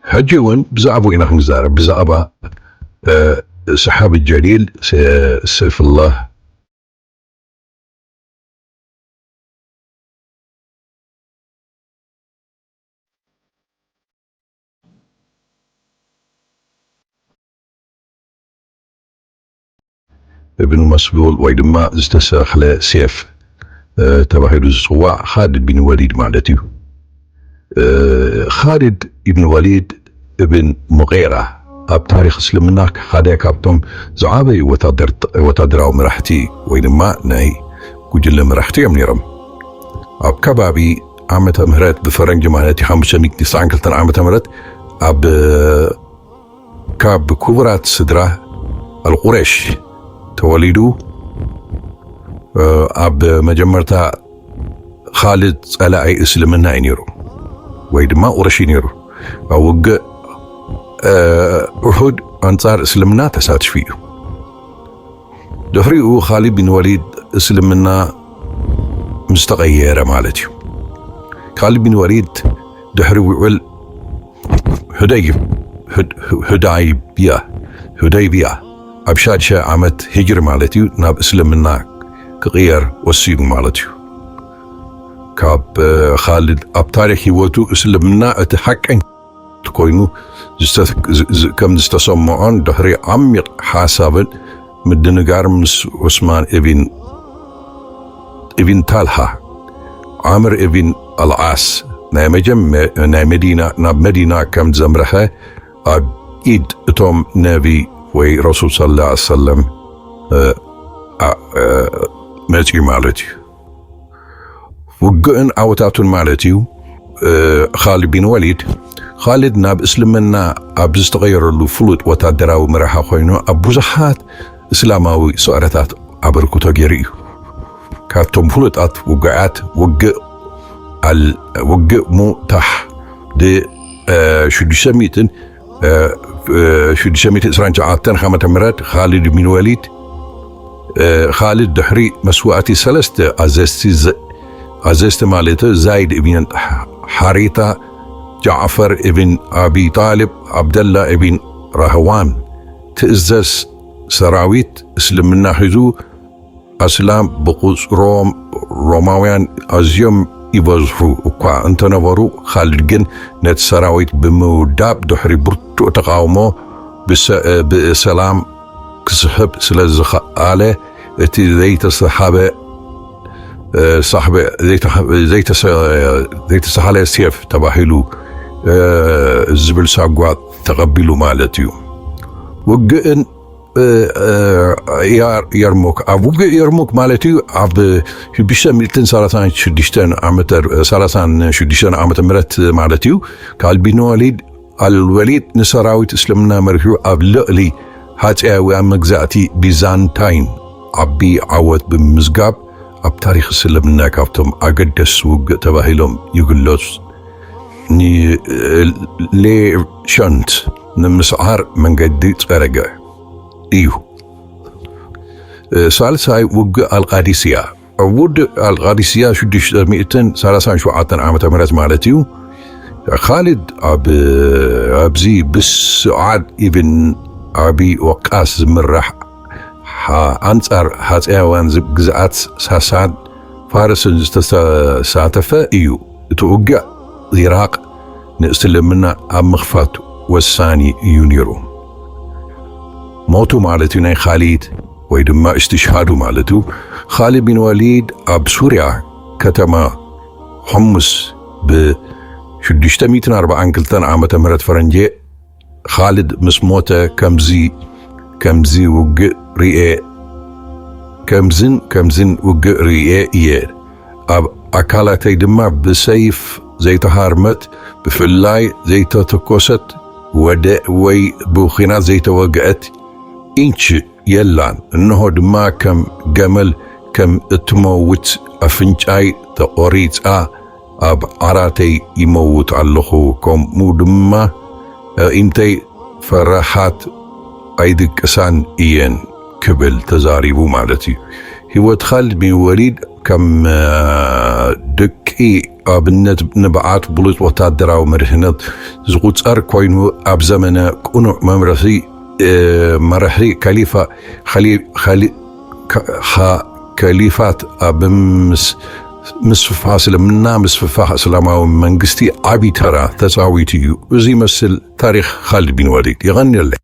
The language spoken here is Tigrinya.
ሕጂ እውን ብዛዕባኡ ኢና ክንዛረብ፣ ብዛዕባ፣ እ፣ ሰሓቢ ጀሊል፣ ስ-፣ ሰይፍላህ። እብን መስሉል ወይ ድማ ዝተሰኽለ ሴፍ፣ እ፣ ተባሂሉ ዝጽዋዕ ኻልድ ቢን ወሊድ ማለት እዩ። እ፣ ኻልድ ኢብን ወሊድ እብን ሙጌራ ኣብ ታሪኽ እስልምና ሓደ ካብቶም ዝዓበዩ ወታደር-፣ ወታደራዊ መራሕቲ ወይ ድማ ናይ ጉጅለ መራሕቲ እዮም ነይሮም። ኣብ ከባቢ ዓመተ ምህረት ብፈረንጂ ማለት እዩ ሓሙሽተ ሚእቲ ትስዓን ክልተን ዓመተ ምህረት ኣብ ካብ ክቡራት ስድራ ኣልቁሬሽ ተወሊዱ፣ እ፣ ኣብ መጀመርታ ኻልድ ጸላኢ እስልምና እዩ ነይሩ፣ ወይ ድማ ቁረሽ እዩ ነይሩ። ኣብ ውግእ፣ እ፣ ኡሑድ ኣንጻር እስልምና ተሳትፊ እዩ። ድሕሪኡ ኻሊድ ቢን ወሊድ እስልምና ምስ ተቐየረ ማለት እዩ። ኻሊድ ቢን ወሊድ ድሕሪ ውዕል ሁደይብ-፣ ሁድ-፣ ሁዳይብያ፣ ሁደይብያ ኣብ ሻድሸ ዓመት ሂጅሪ ማለት እዩ፣ ናብ እስልምና ክቕየር ወሲኑ ማለት እዩ። ካብ፣ እ፣ ኻልድ ኣብ ታሪኽ ህይወቱ እስልምና እቲ ሓቀኛ ኮይኑ ዝተ-፣ ዝ-፣ ዝ-፣ ከም ዝተሰምዖን ድሕሪ ዓሚቕ ሓሳብን ምድንጋር ምስ ዑስማን እቢን፣ እቢን ታልሃ፣ ዓምር እቢን ኣልዓስ ናይ መጀመ-፣ ናይ መዲና፣ ናብ መዲና ከም ዘምርሐ ኣብ ኢድ እቶም ነቢ ወይ ረሱል ሰለላሁ ዐለይሂ ወሰለም፣ እ፣ ኣ-፣ እ፣ መጺኡ ማለት እዩ። ውግእን ዓወታቱን ማለት እዩ። እ፣ ኻልድ ቢን ወሊድ፣ ኻልድ ናብ እስልምና ኣብ ዝተቐየረሉ ፍሉጥ ወታደራዊ መራሒ ኮይኑ ኣብ ብዙሓት እስላማዊ ስዕረታት ኣበርክቶ ገይሩ እዩ። ካብቶም ፍሉጣት ውጉኣት ውግእ ኣል-፣ ውግእ ሙታሕ ድ-፣ እ፣ ሽዱሽተ ሚእትን፣ እ፣ እ፣ ሽዱሽተ ሚእቲ ዕስራን ትሽዓተን ዓመተ ምህረት ኻልድ ቢን ወሊድ፣ እ፣ ኻልድ ድሕሪ መስዋእቲ ሰለስተ ኣዘዝቲ ዘ-፣ ኣዘዝቲ ማለት ዛይድ እብን ሓሪታ፣ ጃዕፈር እብን ኣቢ ጣልብ፣ ዓብደላ እብን ራህዋን ትእዘዝ ሰራዊት እስልምና ሒዙ ኣስላም ብቑጽሮም ሮማውያን ኣዝዮም ይበዝሑ እኳ እንተነበሩ፣ ኻልድ ግን ነቲ ሰራዊት ብምውዳብ ድሕሪ ብርቱዕ ተቓውሞ ብሰ-፣ ብሰላም ክስሕብ ስለ ዝኸኣለ፣ እቲ ዘይተሰሓበ፣ እ፣ ሳሕበ-፣ ዘይተሓ-፣ ዘይተሰ-፣ ዘይተሳህለ ሴፍ ተባሂሉ፣ እ፣ ዝብል ሳጓ ተቐቢሉ ማለት እዩ። ውግእን እ፣ እ፣ ያር-፣ የርሙክ፣ ኣብ ውግእ የርሙክ ማለት እዩ፣ ኣብ ሽዱሽተ ሚእትን ሰላሳን ሽዱሽተን ዓመተ፣ ሰላሳን ሽዱሽተን ዓመተ ምህረት ማለት እዩ፣ ካልድ ቢን ወሊድ ኣልወሊድ ንሰራዊት እስልምና መሪሑ ኣብ ልዕሊ ሃጸያውያን መግዛእቲ ቢዛንታይን ዓቢ ዓወት ብምምዝጋብ ኣብ ታሪኽ እስልምና ካብቶም ኣገደስቲ ውግእ ተባሂሎም ይግለጹ። ንሌሸንት ንምስዓር መንገዲ ጸረገ። እዩ። ሳልሳይ ውግእ ኣልቃዲስያ። ኣብ ውግእ ኣልቃዲስያ ሽዱሽተ ሚእትን ሰላሳን ሸውዓተን ዓመተ ምህረት ማለት እዩ። ኻልድ ኣብ፣ ኣብዚ ብስዓድ ኢብን ኣቢ ወቃስ ዝምራሕ ሓ-፣ ኣንጻር ሃጸያውያን ዝ-፣ ግዝኣት ሳሳን ፋርስን ዝተሳተፈ እዩ። እቲ ውግእ ኢራቕ ንእስልምና ኣብ ምኽፋት ወሳኒ እዩ ነይሩ። ሞቱ ማለት እዩ ናይ ኻሊድ ወይ ድማ እስትሽሃዱ ማለት እዩ። ኻሊድ ቢን ወሊድ ኣብ ሱርያ ከተማ ሑሙስ ብ ሽዱሽተ ሚእትን ኣርባዓን ክልተን ዓመተ ምህረት ፈረንጂ ኻልድ ምስ ሞተ ከምዚ፣ ከምዚ ውግእ ርኤ፣ ከምዝን ከምዝን ውግእ ርኤ እየ። ኣብ ኣካላተይ ድማ ብሰይፍ ዘይተሃርመት፣ ብፍላይ ዘይተተኮሰት፣ ወደ ወይ ብኹናት ዘይተወግአት ኢንች የላን። እንሆ ድማ ከም ገመል ከም እትመውት ኣፍንጫይ ተቖሪጻ ኣብ ዓራተይ ይመውት ኣለኹ፣ ከምኡ ድማ ኣዒንተይ ፈራሓት ኣይድቅሳን እየን ክብል ተዛሪቡ ማለት እዩ። ህይወት ኻልድ ቢን ወሊድ ከም፣ እ፣ ደቂ ኣብነት ንብዓት ብሉጽ ወታደራዊ መሪሕነት ዝቑጸር ኮይኑ፣ ኣብ ዘመነ ቅኑዕ መምርሒ መራሒ ከሊፋ ከሊፋት ኣብ ምስፋ እስልምና ምስፍፋ እስላማዊ መንግስቲ ዓቢ ተራ ተፃዊቱ እዩ። እዚ ይመስል ታሪክ ካልድ ቢን ወሊድ። የቐንየለይ።